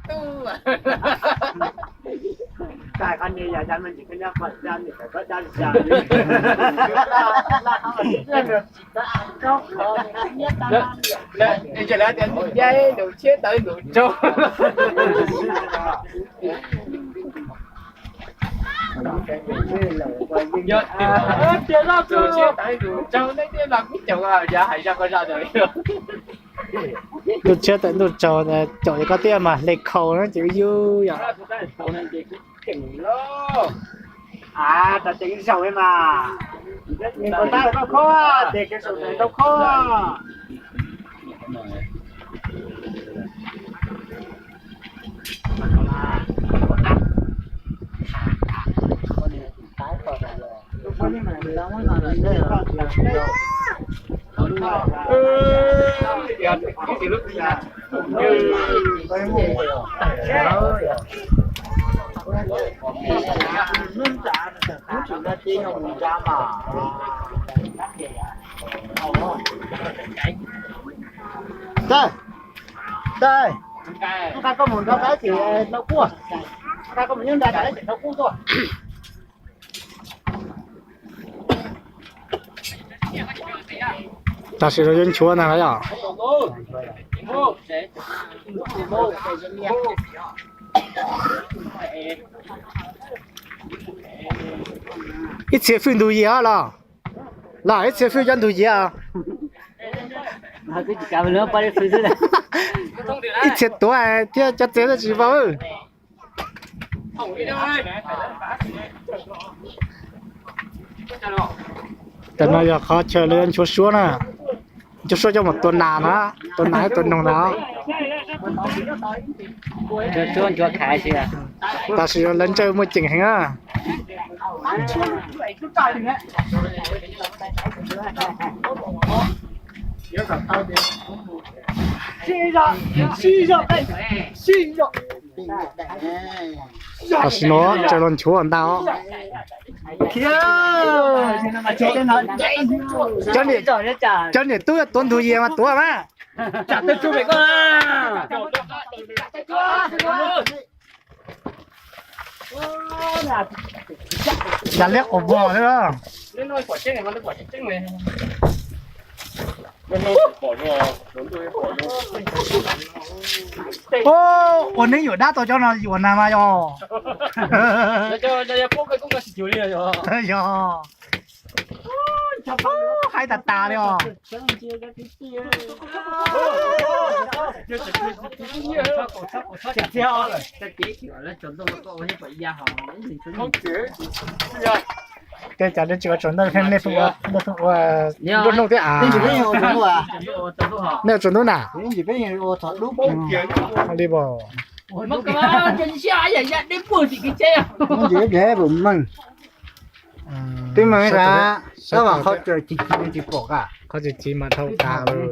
tub. Ces lawv tias ntuj yaib ntuj tshiab tawv ntuj tsaug. Ntuj tshiab tawv ntuj tsaug, nej thiaj los kuv caum yav hais zaj koj zaj ntawd. Ntuj tshiab tawv ntuj tsaug, caum koj thiaj mas hle khau na ces yus yom. Tau ceev zaum mas, koj tab koj khob, ces kev saum tawv tau khob. Tawg, tawg, nqa koj mus nrog dab tsi tau kub, nqa koj mus nyob nrog dab tsi tau kub tuaj. Tam sim no yuav nchuav ntag los yom. Ib txhia fwj ntug yias los, los ib txhia fwj cov ntug yias. Ib txhia tuav thiab cov txiv tsis vau. Tam no yog qhov chaw lawv nchuav suab na, nchuav suab coj mus tua nas na, tua nas tua noog na. Tam sim no lawv ntsawj muaj ceem heev na. Tam sim no tsaws los nchuav ntag. Cov niam tub tuav ntug yias mas tuav mas. Yam liab quas vog li. Ua neeb yuam dab tau cov no yuam nag mas yog. Yog. Haib tas tas li os. Tej cas nej tsis ua tsaus ntawj pheej nej pheej ua nruab hnub thiab av. Nej ua tsaus ntuj na. Li pom. Twb meej ib qho, qhov tsis ci tsis pom, qhov tsis ci mas dhau tas lawm.